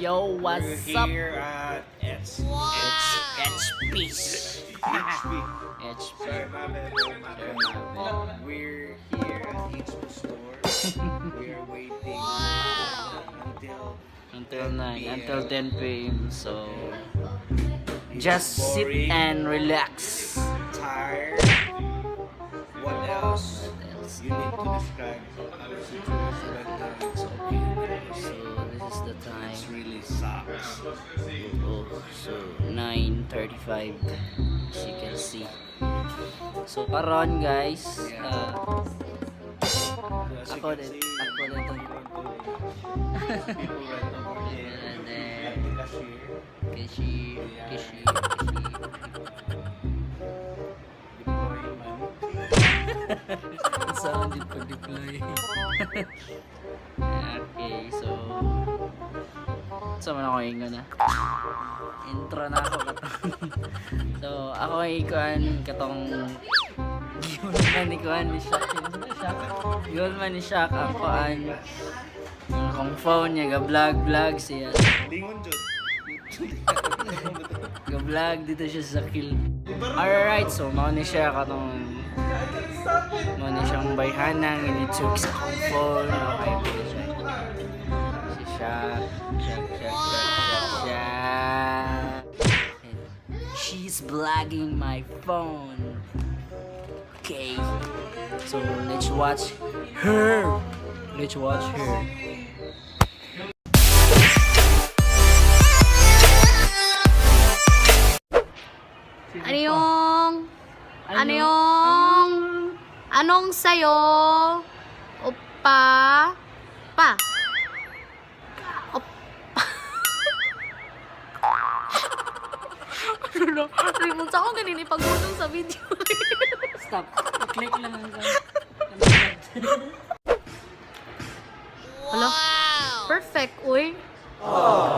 Yo, We're what's up? Here at S It's peace. HP. HP. Sorry, my bad, bro, my bad. We're here at HP store. We are waiting until Until 9, 10 until p.m. 10 p.m. So, It's just sit boring, and relax. Tired. What else? What else? You need to describe our situation right now. It's okay. So, this is the time. It really sucks. Oh, so 9:35, as you can see. So karon guys, As you ako can din, see, ako din to. people right over there And then at the cashier. Cashier, cashier, cashier. Deploying money. Saan din pag-deploy? Okay, so sa man ako ingon na. Intro na ako katong. So, ako ay kuan katong giun man ni kuan ni Shaq. Shaq. Giun man ni Shaq ang kuan. Yung akong phone niya, ga-vlog vlog siya. Lingon jud. Ga-vlog dito siya sa kill. Alright, so mao ni siya katong mao ni siyang bayhanang initsug sa akong phone. Okay, mao ni siya. Si Shaq, Shaq, Shaq, Shaq, Shaq, Shaq. And she's vlogging my phone. Okay. So let's watch her. Let's watch her. Ano yung anong sayo? Opa, pa. Op. Ano na? Raymond, sa ako ganun ipagulong sa video. Stop. Click lang ang Hala? Perfect, uy.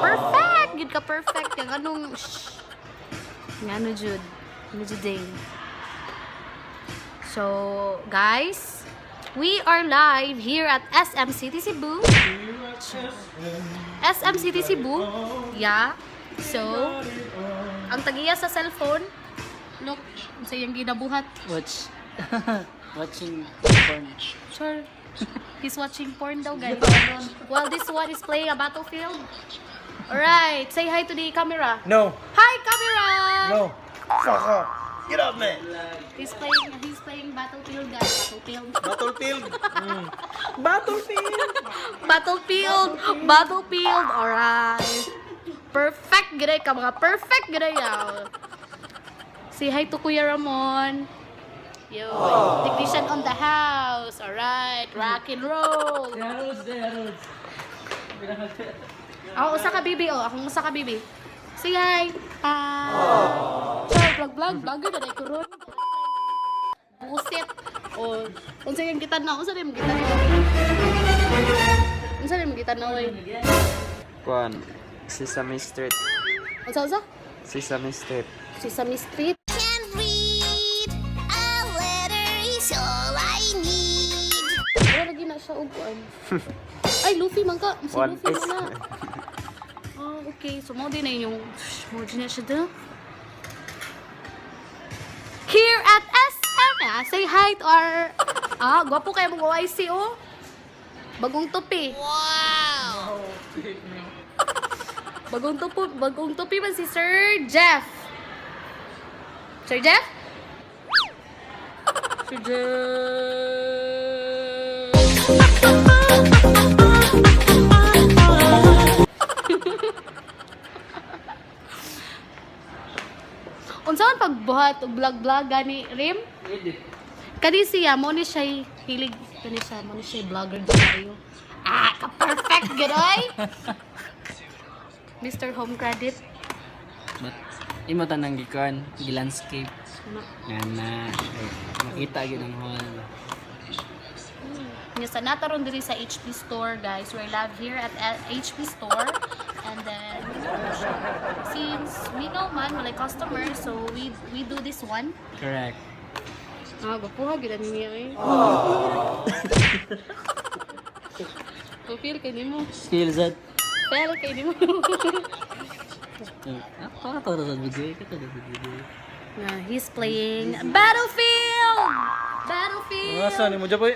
Perfect! Good ka perfect. Yung anong, shh. Yung ano, Jude? Ano, Jude day? So, guys, we are live here at SM City Cebu. SM City Cebu. Yeah. So, ang tagiya sa cellphone, look, sa iyang ginabuhat. Watch. Watching porn. Sure. He's watching porn daw, guys. While this one is playing a battlefield. Alright, say hi to the camera. No, Hi, camera! No. Fuck off. Get up, man. He's playing Battlefield, guys. Battlefield. Battlefield. Battlefield. Battlefield! Battlefield! Alright. Perfect, gray ka mga perfect, gray yaw. Say hi to Kuya Ramon. Yo, technician on the house. Alright, rock and roll. Harold, Harold. Ako usa ka bibi oh, akong usa ka bibi. Say hi. Hi. Char, vlog vlog, vlogger na ko ron. Buset. Oh, unsa yung kita na? Unsa yung kita na? Unsa yung kita na oy? Kuan, Sesame Street. Unsa unsa? Sesame Street. Sesame Street. Can read. A letter is all I need. Wala lagi na siya og kuan. Ay, Luffy man ka. Si One Luffy man Piece. na. Ah, okay. So, mo din na yung mo din na siya da. Here at SM, ah, say hi to our gwapo kayo mong OIC oh. Bagong tupi. Wow! Bagong tupi man si Sir Jeff. Sir Jeff? Sir Jeff. Unsa man pagbuhat og vlog-vlog gani Rim? Kani siya mo ni siya hilig kani siya mo ni siya vlogger kayo. Ah, ka perfect gadoy. Mr. Home Credit. But imo tanang gikuan, gi-landscape. Ano? Nga na eh, makita gyud ang hall. Nya sa nataron diri sa HP store, guys. We're live here at HP store. And then since we know man walay customer, so we do this one. Correct. Ah, gwapo ha gid ani niya eh. Ko feel kay nimo. Feel that. Fail kay di mo. Ako ka sa video, ka sa video. Na, he's playing Battlefield! Battlefield! Asa ni mo Japoy?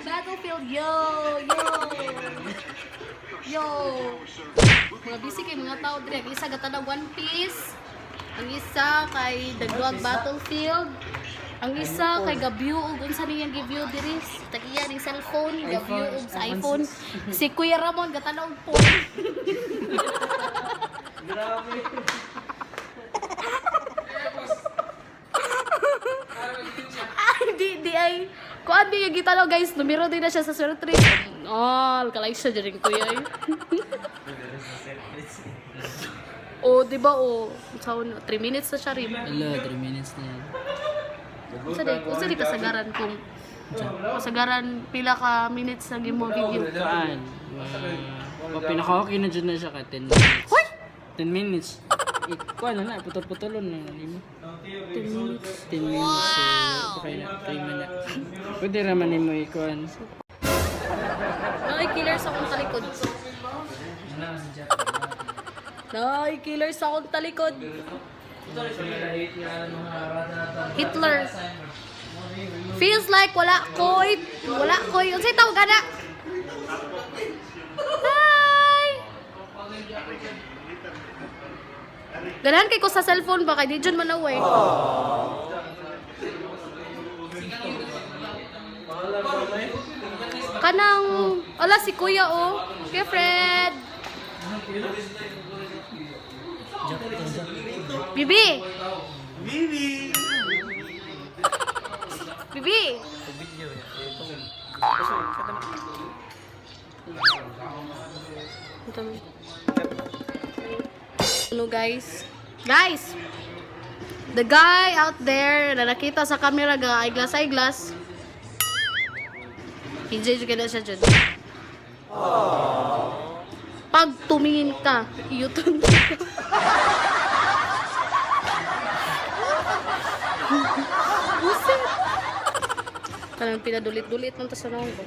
Battlefield, yo! Yo! Yo! Mga busy kay mga tao dire. Ang isa gatanaw One Piece. Ang isa kay Dagwag Battlefield. Ang isa kay Gabyu og unsa niyang giview diri? Tagiya ning cellphone, Gabyu og sa iPhone. Si Kuya Ramon gatanaw og phone. Ay, di, di ay. Kuan di yung gitanaw guys, numero din na siya sa 03. Oh, kalay siya dyan kuya. Eh. Oh, di ba oh, sa 3 minutes na siya rin. Hello, 3 minutes na yan. Unsa di kasagaran kung kasagaran pila ka minutes na gimo video. Kuan. Uh, pinaka-okay na dyan na siya ka 10 minutes. Hoy! 10 minutes. Kuan na na, putol-putulon na nimo. 10 minutes. 10 minutes. So, okay na, 3 minutes. Pwede raman nimo ikuan. Nay, killer sa akong talikod. Nay, killer sa akong talikod. Hitler. Feels like wala koy. Wala koy. Unsay tawag ana? Hi! Ganahan kay ko sa cellphone ba kay di jud man eh. Kanang ala si Kuya oh. Kuya Fred. Bibi. Bibi. Bibi. Ano guys? Guys! The guy out there na nakita sa camera ga eyeglass eyeglass. Enjoy jud na siya jud. Pag tumingin ka, iyutun ka. Buset. Kanang pinadulit-dulit man ta sa naong ko.